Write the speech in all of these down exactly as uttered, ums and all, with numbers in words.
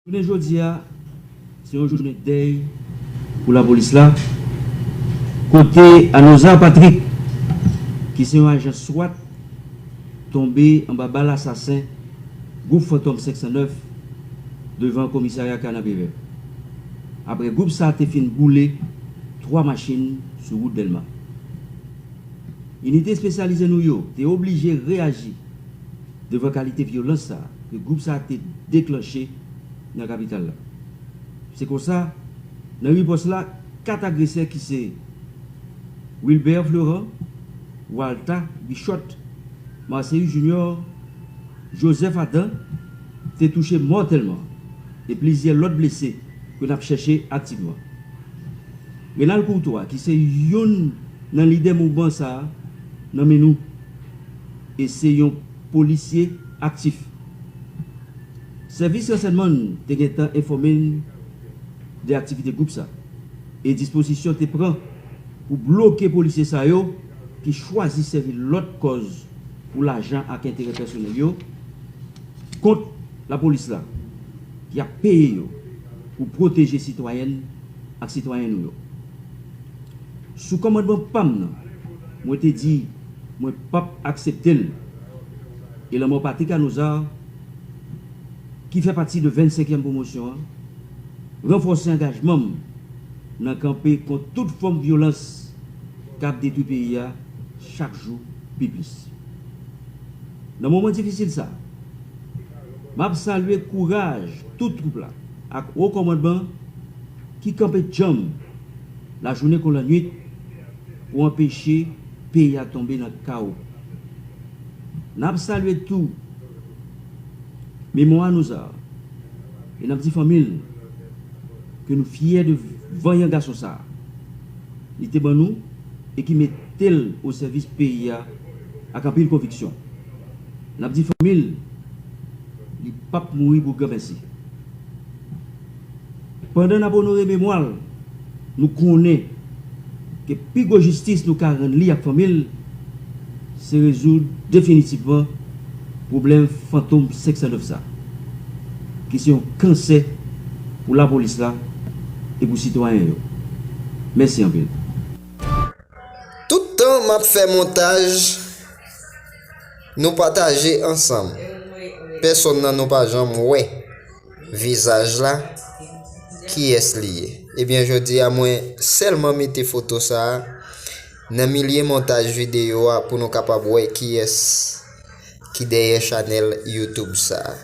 Jounen jodi a, se yon jounen dèy pou lapolis la, kote Anozar Patrick, ki se yon ajan swat, tonbe anba bal asasen gwoup Fantom senk san nèf devan komisarya Kanapevè. Apre gwoup sa a te fin boule twa machin sou wout Dèlma. Inite espesyalize nou yo te oblije reyaji devan kalite vyolans sa a ke gwoup sa a te deklanche nan kapital la. Se konsa, nan ripòs la, kat agresè ki se Wilbert Florent, Walta Bichot, Marceus Junior, Joseph Adam te touche mòtèlman e plizyè lòt blese ke n ap chèche aktivman. Renald Courtois, ki se youn nan lidè mouvman sa a, nan men nou e se yon polisye aktif. Sèvis ransèyman te gentan enfòme n de aktivite gwoup sa e dispozisyon te pran pou bloke polisye sa yo ki chwazi sèvi lòt kòz pou lajan ak enterè pèsonèl yo kont lapolis la ki ap peye yo pou pwoteje sitwayèn ak sitwayen nou yo. Sou kòmandman pa m nan, mwen te di mwen p ap aksepte l. E lanmò Patrick Anozar, ki fè pati de vennsenkyèm pwomosyon an, ranfòse angajman m nan kanpe kont tout fòm vyolans k ap detwi peyi a chak jou pi plis. Nan moman difisil sa a, m ap salye kouraj tout twoup la ak wo kòmandman ki kanpe djanm lajounen kon lannuit pou anpeche peyi a tonbe nan kawo. N ap salye tou memwa Anozar e n ap di fanmi l ke nou fyè de vanyan gason sa a li te ban nou e ki mete l o sèvis peyi a ak anpil konviksyon. N ap di fanmi l li p ap mouri pou granmèsi. Pandan n ap onore memwa l, nou konnen ke pi gwo jistis nou ka rann li ak fanmi l se rezoud definitivman pwoblèm Fantom senk san nèf sa, ki se yon kansè pou lapolis la e pou sitwayen yo. Mèsi anpil. Tout tan m ap fè montaj, nou pataje ansanm. Pèsonn nan nou pa janm wè vizaj la, kiyès li ye. Ebyen, jodi a mwen sèlman mete foto sa a nan milye montaj videyo a pou nou kapab wè kiyès ki dèyè chanèl YouTube sa a.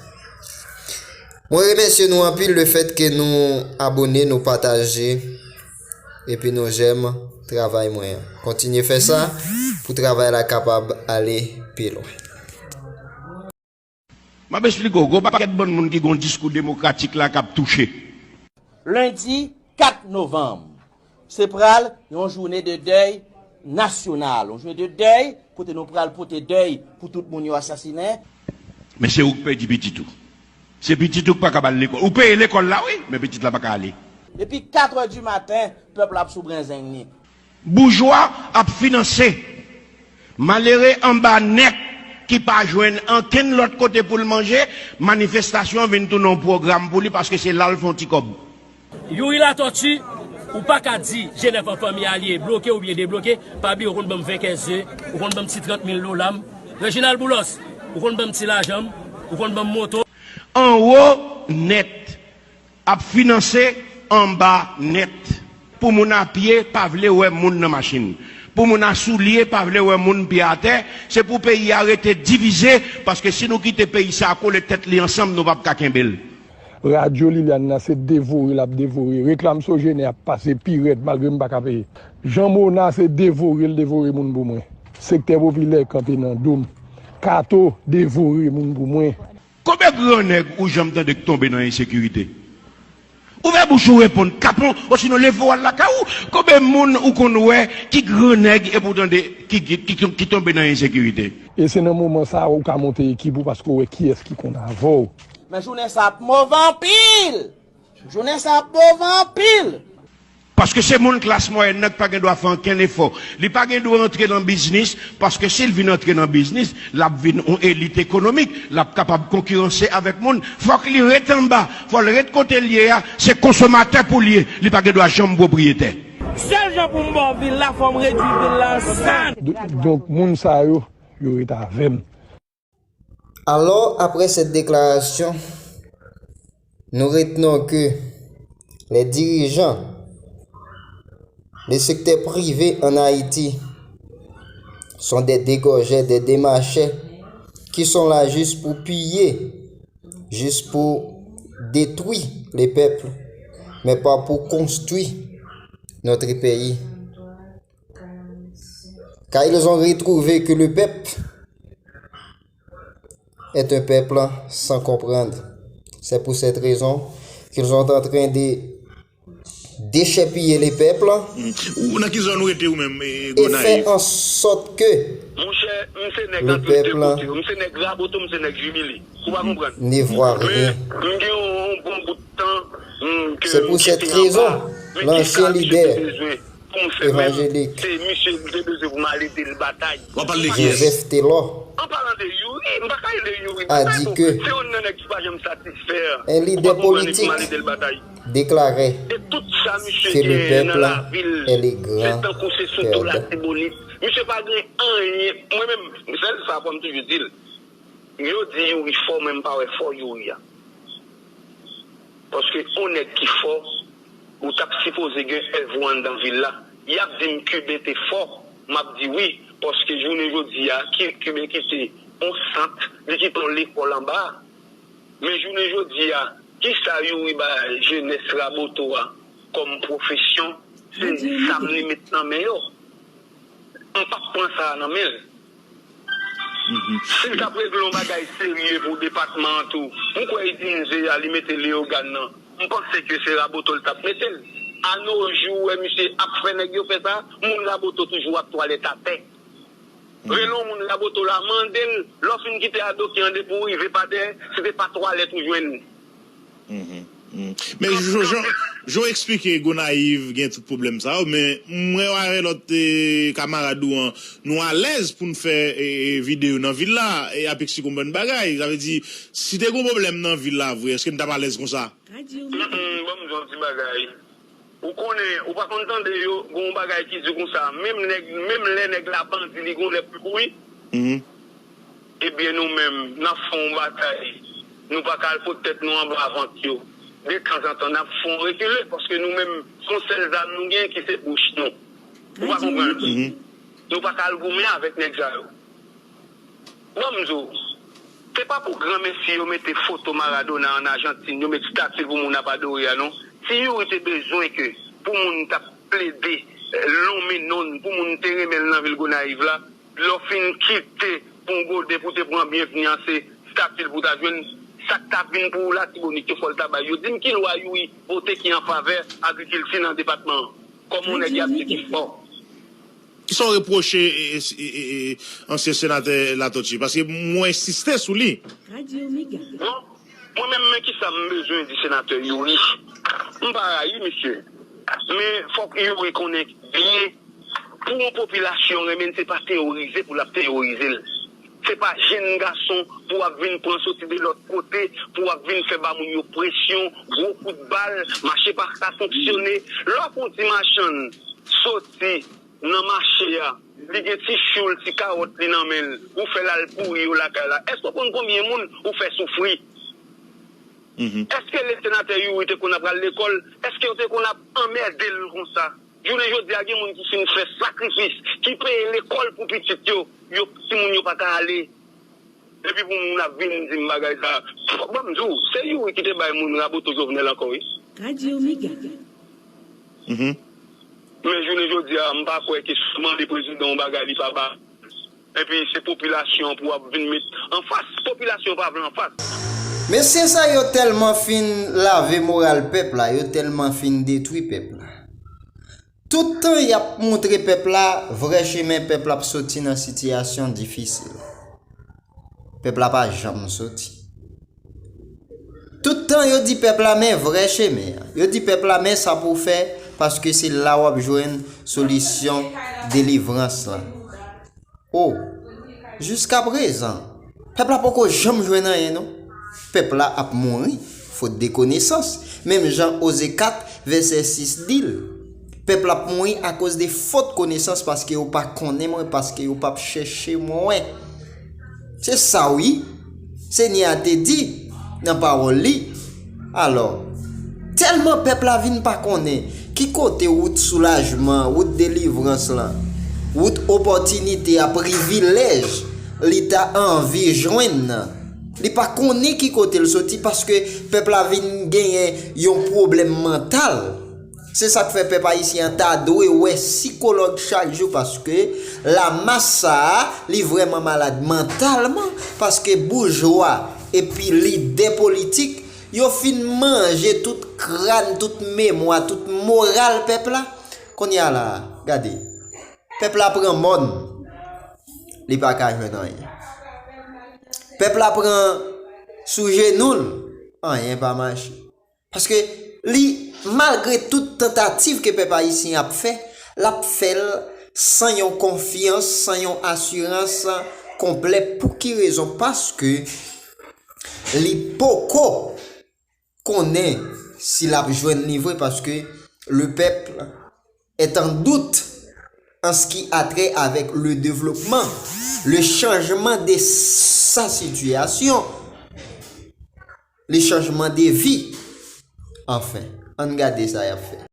Mwen remèsye nou anpil lefèt ke nou abone, nou pataje, epi nou jèm travay mwen an. Kontinye fè sa pou travay la kapab ale pi lwen. M ap esplike w, gen yon pakèt bann moun ki gen yon diskou demokratik la k ap touche. Lendi kat novanm, se pral yon jounen de dèy nasyonal, yon jounen de dèy kote nou pral pote dèy pou tout moun yo asasinen. Men se ou k pèdi pitit ou. Se pitit ou k pa kab al lekòl. Ou peye lekòl la wi, men pitit la pa ka ale. Depi kat è di maten, pèp la ap sou brenzeng li. Boujwa ap finanse malere anba nèt ki pa jwenn ankenn lòt kote pou l manje, manifestasyon vin tounen yon pwogram pou li paske se la l fè yon ti kòb. Youri Latortue, ou pa ka di G nèf an fanmi a l ye, bloke oubyen debloke, pa bliye ou konn ban m ven kès ze, ou konn ban m ti trant mil dola m, Reginald Boulos, ou konn ban m ti lajan m, ou konn ban m moto. Anwo nèt ap finanse anba nèt. Pou moun a pye pa vle wè moun nan machin. Pou moun a soulye pa vle wè moun pye atè. Se pou peyi a rete divize, paske si nou kite peyi sa a kole tèt li ansanm, nou p ap ka kenbe l. Radyo Liliane nan se devore l ap devore. Reklam Sogener ap pase pi rèd malgre m pa ka peye. Jan Mona se devore l devore moun pou mwen. Sektè popilè kanpe nan do m. Kato devore moun pou mwen. Konbyen gran nèg ou janm tande k tonbe nan ensekirite? Ouvè bouch ou reponn, kapon, osinon leve w al lakay ou. Konbyen moun ou konn wè ki gran nèg epi w tande ki, ki, ki, ki tonbe nan ensekirite? E se nan moman sa a ou ka monte ekip ou paske w wè kiyès ki konn avè w. Men jounen sa ap move anpil! Jounen sa ap move anpil! Paske se moun klas mwayèn nan ki pa gen dwa fè ankenn efò. Li pa gen dwa antre nan biznis, paske si l vin antre nan biznis, l ap vin yon elit ekonomik, l ap kapab konkiranse avèk moun. Fòk li ret anba, fò l ret kote l ye a, se konsomatè pou l ye, li pa gen dwa janm pwopriyetè. Sèl jan pou m ba w vil la, fò m redui vil la an sann. Donk, moun sa yo, yo ret avè m. Alors, après cette déclaration, nous retenons que les dirigeants des secteurs privés en Haïti sont des dégorgeurs, des démarcheurs qui sont là juste pour piller, juste pour détruire les peuples, mais pas pour construire notre pays. Car ils ont retrouvé que le peuple est un peuple sans comprendre. C'est pour cette raison qu'ils sont en train de déchèpiller le peuple. Ou nan ki zòn ou rete ou menm, eh, Gonayiv? Et fait en sorte que Monchè, m se nèg antre de kote yo. M se nèg Raboto, m se nèg Jimili. Ou pa konprann? Ne voit rien. Men, m gen yon bon bout tan, m, ke m kite anba. Men kisa misye te bezwen pou m fè menm? Se misye m te bezwen pou m al ede l batay. W ap pale de kiyès? Joseph Telor An palan de Youri, m pa ka rele Youri a dit que se youn nan nèg ki pa janm satisfè. Un leader politique déclarait que le peuple est le grand perdant. Misye pa gen anyen. Mwen menm, sèl sa fò m toujou di l. Yo di Youri fò, men m pa wè fò Youri a. Paske yon nèg ki fò, ou t ap sipoze gen èv ou anndan vil la. Y ap di m Kiben te fò, m ap di wi, paske jounen jodi a, Kiben kite yon sant, li kite yon lekòl anba a. Men jounen jodi a, kisa Youri bay jenès Raboto a kòm pwofesyon? Se zam li met nan men yo. M p ap pran sa a nan men l. Si l t ap regle yon bagay serye pou depatman an tou, m kwè Idinze a li mete Leyogàn nan, m panse ke se Raboto l t ap mete l. A no jou, w wè misye ap fè nèg yo fè sa, moun Raboto toujou ap twalèt atè. Rele yon moun Raboto la, mande l, lè w fin kite Adoki an depi w rive pa dèyè, se te pa twalèt ou jwenn. Men jan w eksplike Gonayiv gen tout pwoblèm sa yo, men mwen avè lòt kamarad ou an, nou alèz pou n fè videyo nan vil la, e Apexi konprann bagay. Sa vle di, si te gon pwoblèm nan vil la vre, èske n t ap alèz konsa? Ban m di w yon ti bagay. Ou konnen, ou pa konn tande yo, gon yon bagay ki di konsa, menm nèg, menm lè nèg la bandi, li gon lè pou l kouri. Ebyen nou menm, n ap fè yon batay. Nou pa ka al pot tèt nou anba vant yo. Detanzantan, n ap fè yon rekile, paske nou menm, se yon sèl zam nou gen ki se bouch nou. Ou pa konprann? Nou pa ka al goumen avèk nèg sa yo. Ban m di w, se pa pou granmesi yo mete foto Maradona ann Ajantin, yo met stati l pou moun ap adore a non. Si Youri te bezwen ke pou moun t ap plede lonmen non l, pou moun te renmen l nan vil Gonayiv la, lè w fin kite pou yon gode pou w te pran byenvni an, se stati l pou w ta jwenn. Sa k t ap vin pou Latibonit yo fò l ta bay. Yo di m ki lwa Youri vote ki an favè agrikilti nan depatman an, kòm yon nèg y ap di ki fò. Kisa w repwoche ansyen senatè Latortue? Paske mwen ensiste sou li. Bon, mwen menm, men kisa m bezwen di senatè Youri? M pa rayi misye. Men fòk Youri konnen byen, pou yon popilasyon renmen l, se pa teyorize pou l ap teyorize l. Se pa jenn gason pou w ap vin pran soti de lòt kote, pou w ap vin fè ba moun yo presyon, gwo kout bal, mache pa ka fonksyone. Lè w ap yon ti machann soti nan mache a, li gen ti chou l, ti kawòt li nan men l, ou fè l al pouri yo lakay la. Èske w konn konbyen moun ou fè soufri? Èske le senatè Youri te konn ap pral lekòl? Èske yo te konn ap anmède l konsa? Jounen jodi a, gen moun ki fin fè sakrifis, ki peye lekòl pou pitit yo, yo, timoun yo pa ka ale. Epi pou moun ap vin di m bagay sa. Ban m di w, se Youri ki te bay moun raboto Jovenel ankò wi. Radyo Mega. Men jounen jodi a, m pa kwè ke si w mande prezidan yon bagay, li pa ba. Epi se popilasyon pou w ap vin met anfas. Popilasyon pa vle anfas. Mesye sa yo tèlman fin lave moral pèp la, yo tèlman fin detwi pèp la. Tout tan y ap montre pèp la vrè chemen, pèp la ap soti nan sitiyasyon difisil. Pèp la pa janm soti. Tout tan yo di pèp la men vrè chemen an. Yo di pèp la men sa pou w fè paske se la w ap jwenn solisyon delivrans lan. O, jiskaprezan, pèp la poko janm jwenn anyen non. Pèp la ap mouri, fot de konesans. Menm jan Oze kat vèsè sis di l, pèp la ap mouri akoz de fot konesans, paske yo pa konnen mwen, paske yo p ap chèche mwen. Se sa wi, Senyè a te di nan pawòl li. Alò, tèlman pèp la vin pa konnen ki kote wout soulajman, wout delivrans lan, wout opòtinite a, privilèj li ta anvi jwenn nan, li pa konnen ki kote l soti, paske pèp la vin genyen yon pwoblèm mantal. Se sa k fè pèp ayisyen an ta dwe wè sikològ chak jou, paske lamas sa a, li vrèman malad mantalman, paske boujwa epi lidè politik, yo fin manje tout kràn, tout memwa, tout moral pèp la. Kounye a la, gade, pèp la pran mòn, li pa ka jwenn anyen. Pèp la pran sou jenou l, anyen pa mache. Paske li, malgre tout tantativ ke pèp ayisyen ap fè, l ap fè l san yon konfyans, san yon asirans konplè. Pou ki rezon? Paske li poko konnen si l ap jwenn li vre, paske le peuple est en doute en ce qui a trait avec le développement, le changement de sa situation, le changement de vie. Anfen, ann gade sa y ap fè.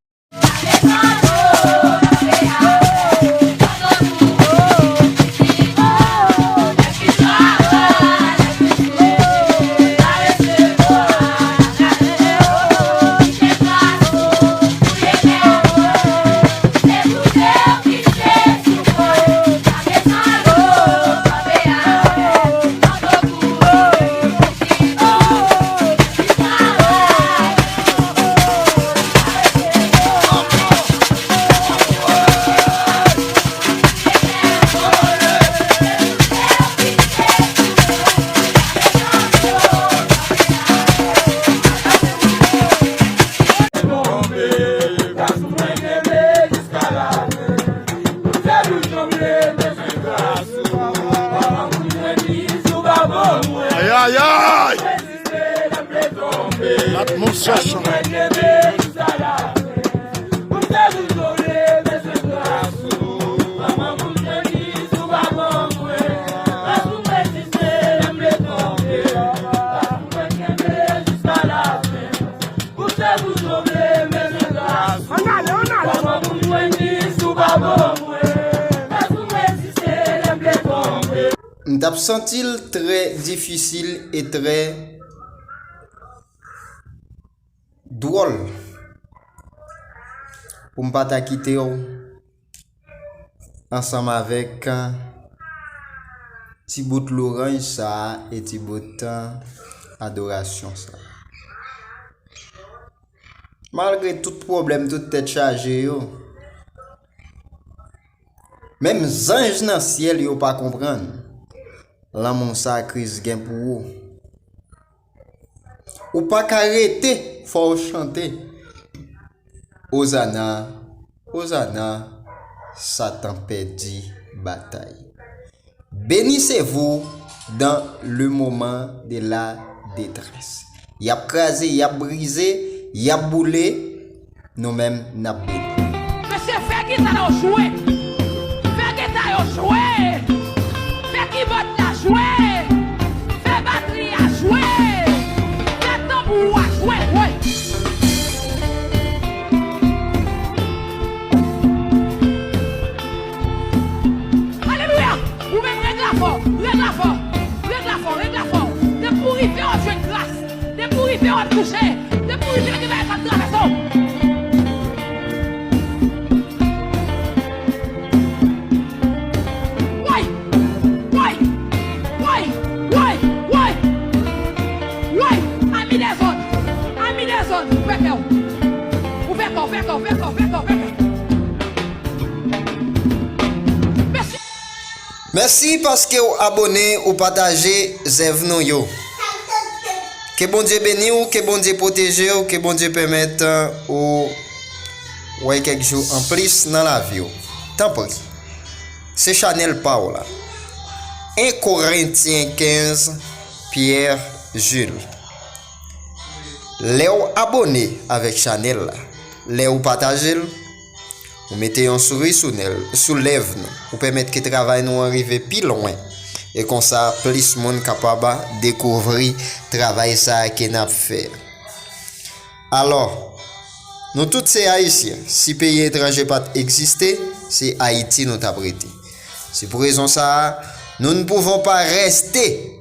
Ay, ay, ay! Atmosfè sa. Ann ale, ann ale. M t ap santi l trè difisil e trè dwòl pou m pa ta kite w ansanm avèk ti bout louranj sa a e ti bout adorasyon sa a. Malgre tout pwoblèm, tout tèt chaje yo, menm zanj nan syèl yo pa konprann lanmou sa Kris gen pou ou. Ou pa ka rete, fò w chante. Ozana, Ozana, Satan pèdi batay. Bénissez-vous dans le moment de la détresse. Y ap kraze, y ap brize, y ap boule, nou menm n ap beni. Mesye, fè gita yo jwe! Fè gita yo jwe! Fè kibòd la jwe! Fè batri a jwe! Fè tanbou a jwe! Woy! Alelouya! Ou menm rèd la fò, rèd la fò, rèd la fò, rèd la fò. Depi w rive w ap jwenn gras. Depi w rive w ap touche. Depi w rive gen bagay k ap travèse w. Woy! Woy! Woy! Woy! Woy! Woy! Ami dezòd! Ami dezòd! Ou fè kè w! Ou fè kè w, fè kè w, fè kè w, fè kè w, fè kè w! Mesye! Mèsi paske w abone, ou pataje zèv nou yo. Ke Bondye beni w, ke Bondye pwoteje w, ke Bondye pèmèt ou wè kèk jou anplis nan lavi w. Tanpri, se chanèl pa w la. En Korentyen kenz, Pierre Jules. Lè w abòne avèk chanèl la, lè w pataje l, ou mete yon souri sou nèl, sou lèv nou. Ou pèmèt ke travay nou an rive pi lwen. E konsa, plis moun kapab dekouvri travay sa a ke n ap fè. Alò, nou tout se Ayisyen. Si peyi etranje pa t egziste, se Ayiti nou t ap rete. Se pou rezon sa a, nous ne pouvons pas rester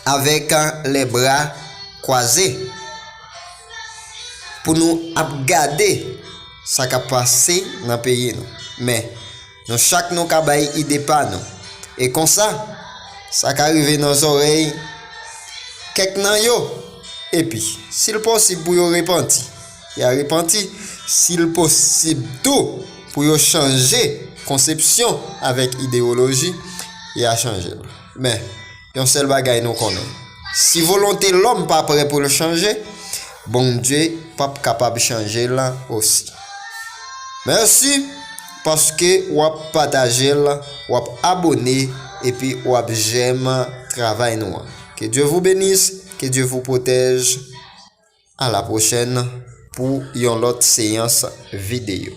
avec les bras croisés pou nou ap gade sa k ap pase nan peyi nou. Men, nou chak nou ka bay ide pa nou. E konsa, sa ka rive nan zòrèy kèk nan yo. Epi, si l posib pou yo repanti, y a repanti. Si l posib tou pou yo chanje konsepsyon avèk ideyoloji, y a chanje l. Men, yon sèl bagay nou konnen. Si volonte lòm pa prè pou l chanje, Bondye p ap kapab chanje l osi. Mèsi paske w ap pataje l, w ap abòne, epi w ap jèm travay nou an. Que Dieu vous bénisse, que Dieu vous protège. À la prochaine pou yon lòt seyans videyo.